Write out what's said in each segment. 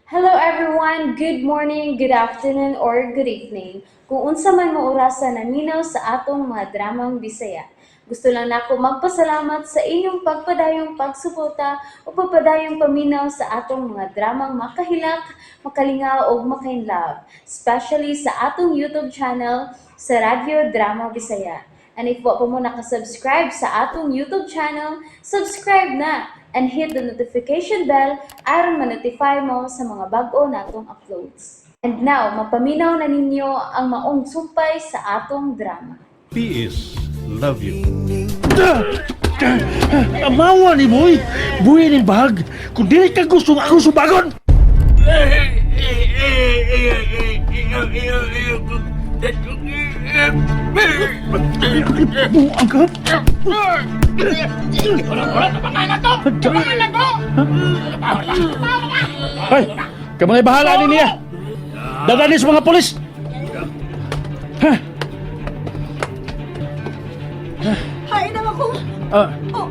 Hello everyone! Good morning, good afternoon, or good evening. Kung unsa man mo orasa naminaw sa atong mga dramang Bisaya. Gusto lang nako magpasalamat sa inyong pagpadayong pagsuporta o pagpadayong paminaw sa atong mga dramang makahilak, makalingaw ug makainlove, especially sa atong YouTube channel sa Radyo Drama Bisaya. And if wa pa mo nakasubscribe sa atong YouTube channel, subscribe na and hit the notification bell aron ma-notify mo sa mga bag-o natong uploads. And now, mapaminaw na ninyo ang maong sumpay sa atong drama. P.S. Love you. Amawa ni boy! Buhay ni bag! Kung dili ka gusto nga akong subagon! Buang ka? Ay! Kamangay bahala ni niya! Dadali sa mga polis! Ha? Hain na ako. Ah, Oh,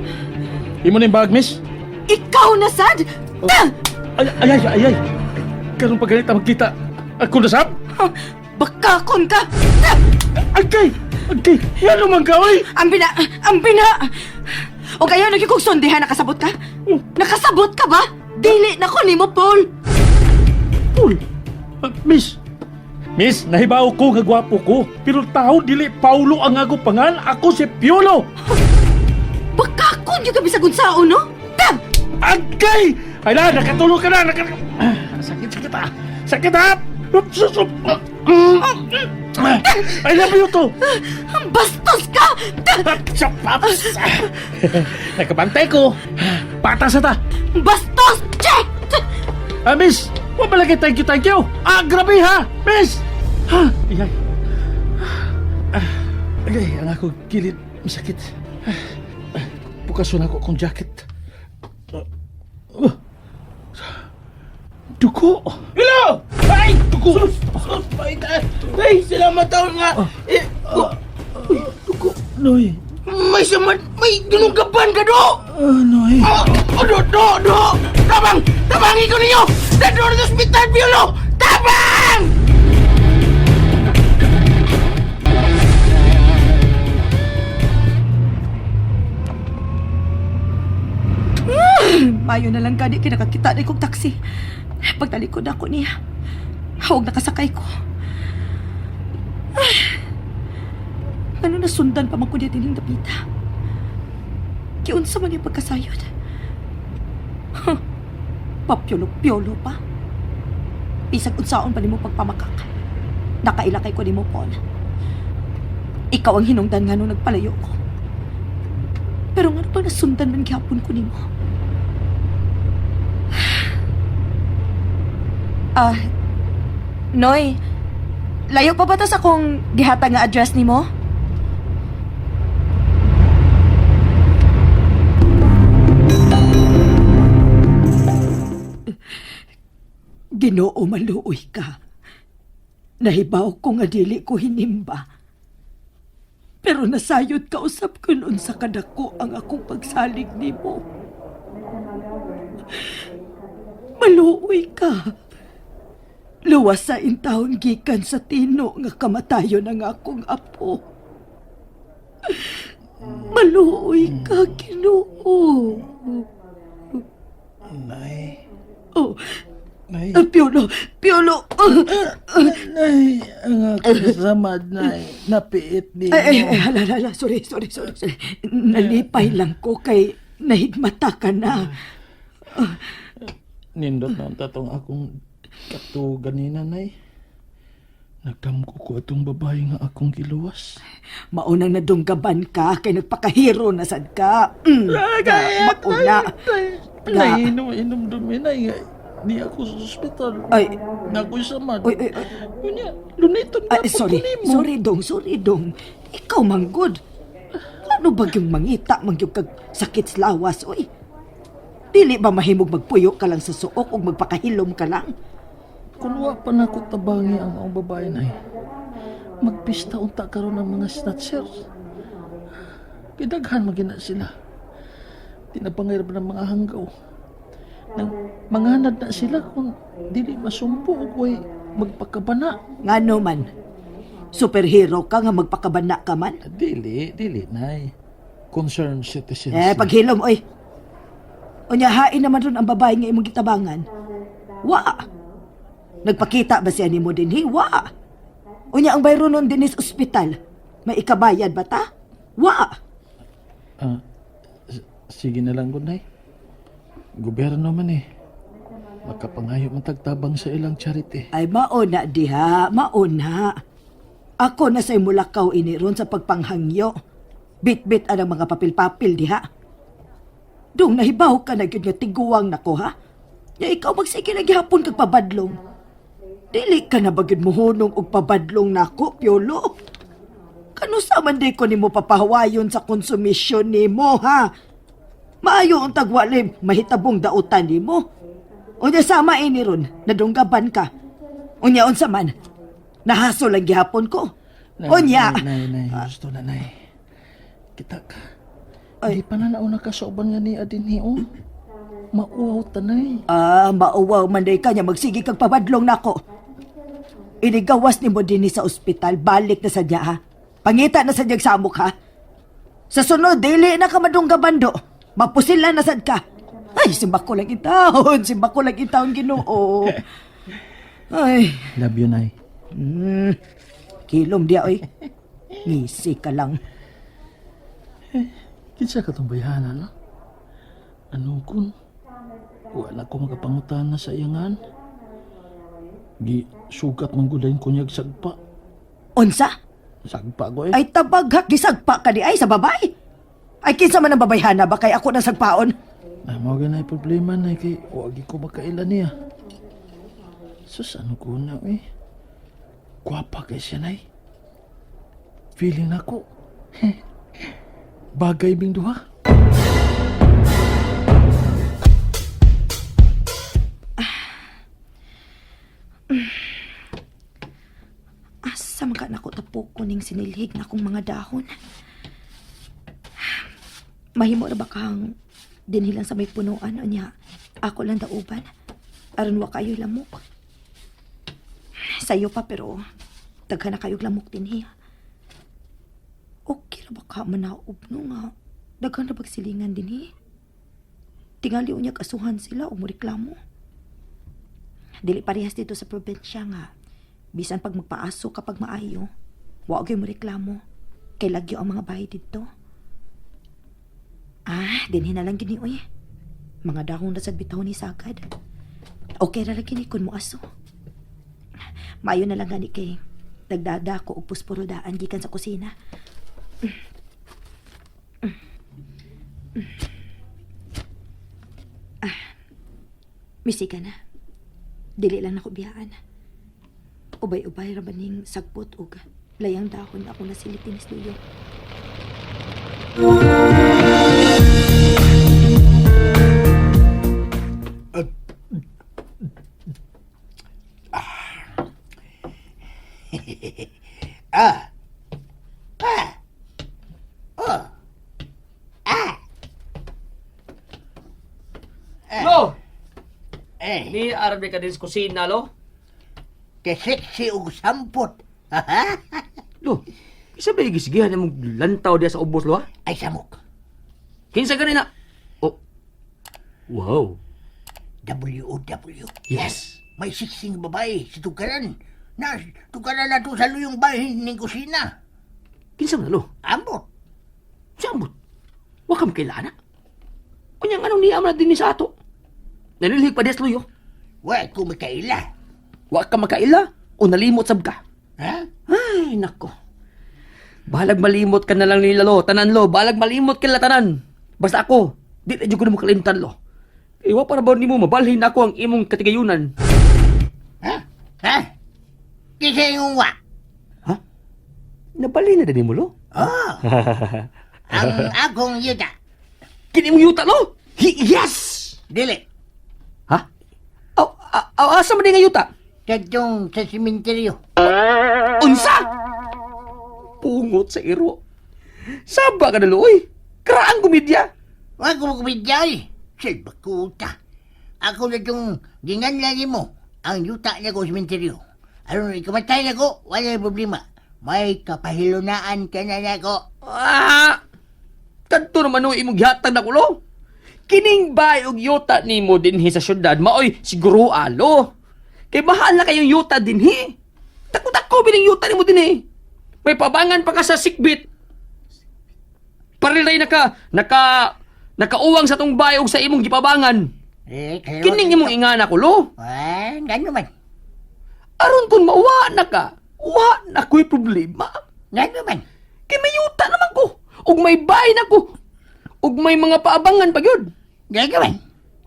imo na yung bag, miss? ikaw na sad! Ta! Ay, ay, ay, ay, ay! Karon pa ganit ang magkita. Ako na sab? Bakakon ka! Ta! Agkay! Agkay! Yan naman ka, oy! Ang bina! Ang bina! O kaya nagkikog sondihan, nakasabot ka? Nakasabot ka ba? Dili na ko nimo, Paul! Paul! Ah, miss! Miss, nahibaw ko nga gwapo ko. Pero tao dili Paulo ang ako pangan, ako si Piolo. Bakakon yung ka bisag unsaon, no? Ta! Agkay! Ay na, nakatulog ka na. Ah, sakit, sakit ah. Sakit ah! Ups, ups, ups. Ah, I love you to. Ang bastos ka! Ta! Paps, paps. Nakabantay ko. Patas na ta. Ang bastos! Che! Ta! Ah, miss, wa palagi thank you, thank you. Ah, grabe ha, miss. Ha, iyay. Ah, agay, ang ako gilid, masakit. Ah, ah, Bukason ako akong jacket. Ah, ah. Duko. Hello! Ay, duko. Sus, paita. Ay, salamat taon nga. Eh, oh, Uy, duko. Noy. may samad, may dununggaban ka do! Ah, Noy. Oh, oh, do, do, do! Tabang! Tabangin ko ninyo! Dador sa ospital, Piolo! Tabang! Mayo na lang gani kinakakita na kong taxi. Pagtalikod ako niya. Hawag nakasakay ko. Ay, ano nasundan pa man ko niya dining dapita? Kiunsa man yung pagkasayod. Huh, papyolo-pyolo pa. Bisag unsaon pa nimo pagpamakak. Nakailakay ko nimo, Paul. Ikaw ang hinungdan nga nung nagpalayo ko. Pero nga pa nasundan man gihapon ko nimo? Ah, Noy, layo pa ba ta sa akong gihatag nga address nimo? Ginoo, maluoy ka. Nahibaw ko nga dili ko hinimba. Pero nasayod ka usab kun unsa kadako ang akong pagsalig nimo. Maluoy ka. Luwas sa intawon gikan sa tino nga kamatayon ang akong apo. Maluoy ka, Ginoo. Nay, Oh, nay, Piolo, Piolo. nay, ang akong samad, nay, napiit ni Ay, ay, ay, hala, hala, sorry, sorry, sorry, sorry. Nalipay lang ko kay nahigmata ka na. Nindot na ang tatong akong kato ganina, nay. Nagdamko ko atong babae nga akong giluwas. Maunang nadunggaban ka kay nagpakahiro na sad ka. Mauna. Nay, inom, inom dumi, nay. Di ako sa ospital. Ay, Nakoy samad. oy, oy, oy. Unya, luniton na Ay, sorry. Sorry, dong. Sorry, dong. Ikaw, manggod. Ano ba yung mangita, mangyog kag sakit sa lawas, oy? Dili ba mahimog magpuyo ka lang sa suok o magpakahilom ka lang? Kung wa pa na ko tabangi ang maong babae, nay. Magpista unta karon ang mga snatchers. Gidaghan magina sila. Tinapangirap ng mga hanggaw. Nang manganad na sila kung Dili masumpo og way magpakabana. Ngano man? Superhero ka nga magpakabana ka man? Dili, dili, Nay. Concerned citizens. Eh, paghilom, oy. Unya, hain naman ron ang babae nga imong gitabangan. Wa. Nagpakita ba siya nimo dinhi? Wa. Unya, ang bayro nun dinhi sa ospital. May ikabayad ba ta? Wa. Ah, sige na lang, gud, Nay. Gobyerno man eh. Makapangayo man tagtabang sa ilang charity. Ay, mauna diha, mauna. Ako na sa'y mulakaw ini ron sa pagpanghangyo. Bit-bit ang mga papil-papil diha. Dung nahibaw ka na gyud nga tiguang nako ha. Ya ikaw magsige na gihapon kag pabadlong. Dili ka na ba gyud mohunong og pabadlong nako, Piolo? Kanusa man di ko nimo papahawayon sa konsumisyon nimo ha? Maayo ang tagwalay mahitabong dautan nimo. Unya sama ini ron, nadunggaban ka. Unya unsa man, nahaso lang gihapon ko. Nay, Unya. Nay, nay, nay, gusto na, nay. Kita ka. Ay. Di pa na nauna ka sa uban nga ni Adin oh. Mauaw tanay. Ah, mauwaw man day ka niya, magsige kag pabadlong nako. Inigawas nimo dinhi sa ospital, balik na sadya ha. Pangita na sadyag samok ha. Sa sunod, dili na ka madunggaban do. Mapusila na sad ka. Ay, simbako lang intawon, simbako lang intawon Ginoo. Ay, Love you, nay. Kilom diya oy. Ngisi ka lang. Kinsa ka tong bayhana, no? Ano kun? Wala ko makapangutana sa iyangan. Gi sugat man gudayon kunyag sagpa. Unsa? Sagpa ko eh. Ay tabaghak gisagpa ka di ay sa babae. Ay kinsa man ang babayhana ba kay ako na sagpaon? Ay, mao ganay problema na kay wagi ko makaila niya. Sus, ano ko na eh. Gwapa kay siya nay. Feeling nako. Bagay bing duha. Asa man ka nako tapok ko ning sinilhig na akong mga dahon. Mahimo ra ba kang dinhi lang sa may punuan unya ako lang dauban aron wa kayo lamok. Sayo pa pero daghan na kayo lamok dinhi. Okay ra ba ka manaob no nga daghan ra bag silingan dinhi? Tingali unya kasuhan sila o moreklamo. Dili parehas dito sa probinsya nga. Bisan pag magpaaso kapag maayo, wa gyud mo reklamo. Kay lagyo ang mga bahay didto. Ah, dinhi na lang gini oy. Mga dahon ra sad bitaw ni sagad. Okay ra lang gini kun mo aso. Maayo na lang gani kay nagdada ko og pusporo daan gikan sa kusina. Ah, misika na. Dili lang nako biyaan. Ubay-ubay ra ba ning sagpot og layang dahon ako nasilitin ni Luyo. Lo! Eh, Ni Arbe ka din sa kusina, lo? kasiksi og sampot. Lo, isa ba igisigihan imong lantaw diya sa ubos, lo, ha? Ay samok. Kinsa gani na? Oh. Wow. W-O-W. Yes. May siksing babae sa tukaran. Na, tukaran na to sa luyong bahin ning kusina. Kinsa man na, lo? Ambot. Samot. Wa kam kailana. Unyang anong niya man din ni sa ato? Nanilhig pa diya sa luyo. Wa ko makaila. Wa ka makaila o nalimot sab ka. Ha? Ay, nako. Balag malimot ka na lang nila, lo. Tanan, lo. Balag malimot ka nila, tanan. Basta ako, di na dyan ko na makalimtan, lo. Iwa para ba nimo mabalhin ako ang imong katigayunan? Ha? Ha? Kinsa yung wa? Ha? Nabalhin na din mo, lo? Oh. Ang akong yuta. Kini mong yuta, lo? Yes! Dili. Ha? Aw, aw, asa man di nga yuta? Kadtong sa simenteryo. Unsa? Pungot sa iro. Saba ka na, lo, oy. Kraang komedya. Wa ko magbidya eh. Silbakuta. Ako na itong ginganlan mo. Ang yuta niya ko sementeryo. Aron ikamatay na ko, wala problema. May kapahilunaan ka na nako. Ah! Kadto naman no imong gihatag na kulo. Kining bay og yuta nimo dinhi sa syudad maoy siguro alo. Kay mahal na kayong yuta dinhi. Dako-dako bining yuta nimo dinhi. May pabangan pa ka sa sikbit. Parilay naka naka nakauwang sa tong bay og sa imong gipabangan. Eh, kaliwat Kining imong ingana kulo. Ah, gano man. Aron kun mauwa na ka, wa na ko'y problema. Gano man. Kay may yuta naman ko. Ug may bahay na ko. Ug may mga paabangan pa gyud. Gano man.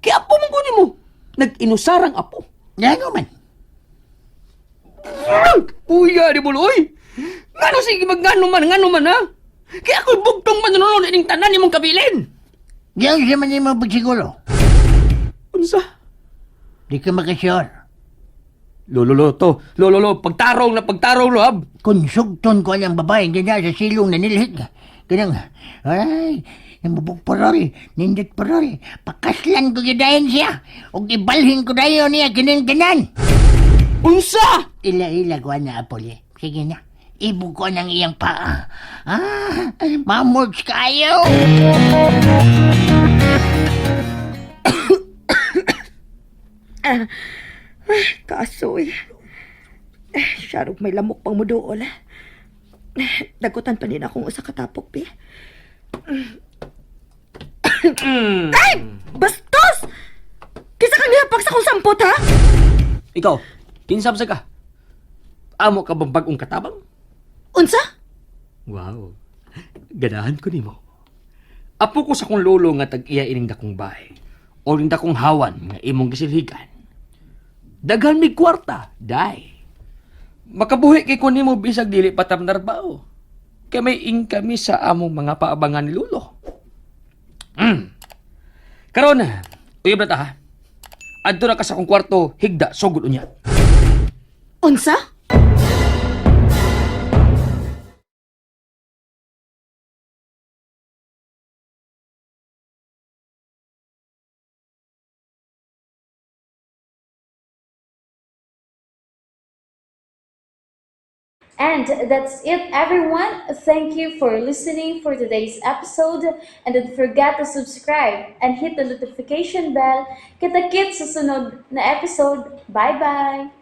Kay apo man ko nimo. Nag-inusarang apo. Gano man. Puya di buloy. Ngano sige magngano man, ngano man ha? Kay ako'y bugtong manunod ining tanan nimong kabilin. Diyan siya man yung pagsiguro. Unsa? Di ka makasure. Lolo lo to. Lolo lo, pagtarong na pagtarong lo hab. Kung sugton ko ang babae, ganyan sa silong na nilhig. Ganang, ay, ang bubog parol, nindot parol. Pakaslan ko gidayon siya. Ug ibalhin ko dayon niya, kining tanan. Unsa? Ila-ila ko na, Apol. Eh. Sige na. Ibog ko ng iyang paa. Ah, mamords kayo! Kasoy. Eh, syarog may lamok pang muduol. Eh, dagutan pa din akong usa ka tapok, pi. Ay! Bastos! Kisa kang nihapak sa kong sampot, ha? Ikaw, kinsam sa ka? Amo ka bang bagong katabang? Unsa? Wow. Ganahan ko nimo. Apo ko sa kong lolo nga tag-iya ining dakong bahay o ning dakong hawan nga imong gisilhigan. Daghan mig kwarta, day. Makabuhi kay ko nimo bisag dili pa narbaho. Kay may kami sa among mga paabangan ni lolo. Karon, uyab na ta ha. Adto na ka sa akong kwarto, higda sugod unya. Unsa? And that's it, everyone. Thank you for listening for today's episode. And don't forget to subscribe and hit the notification bell. Kita-kits sa sunod na episode. Bye-bye!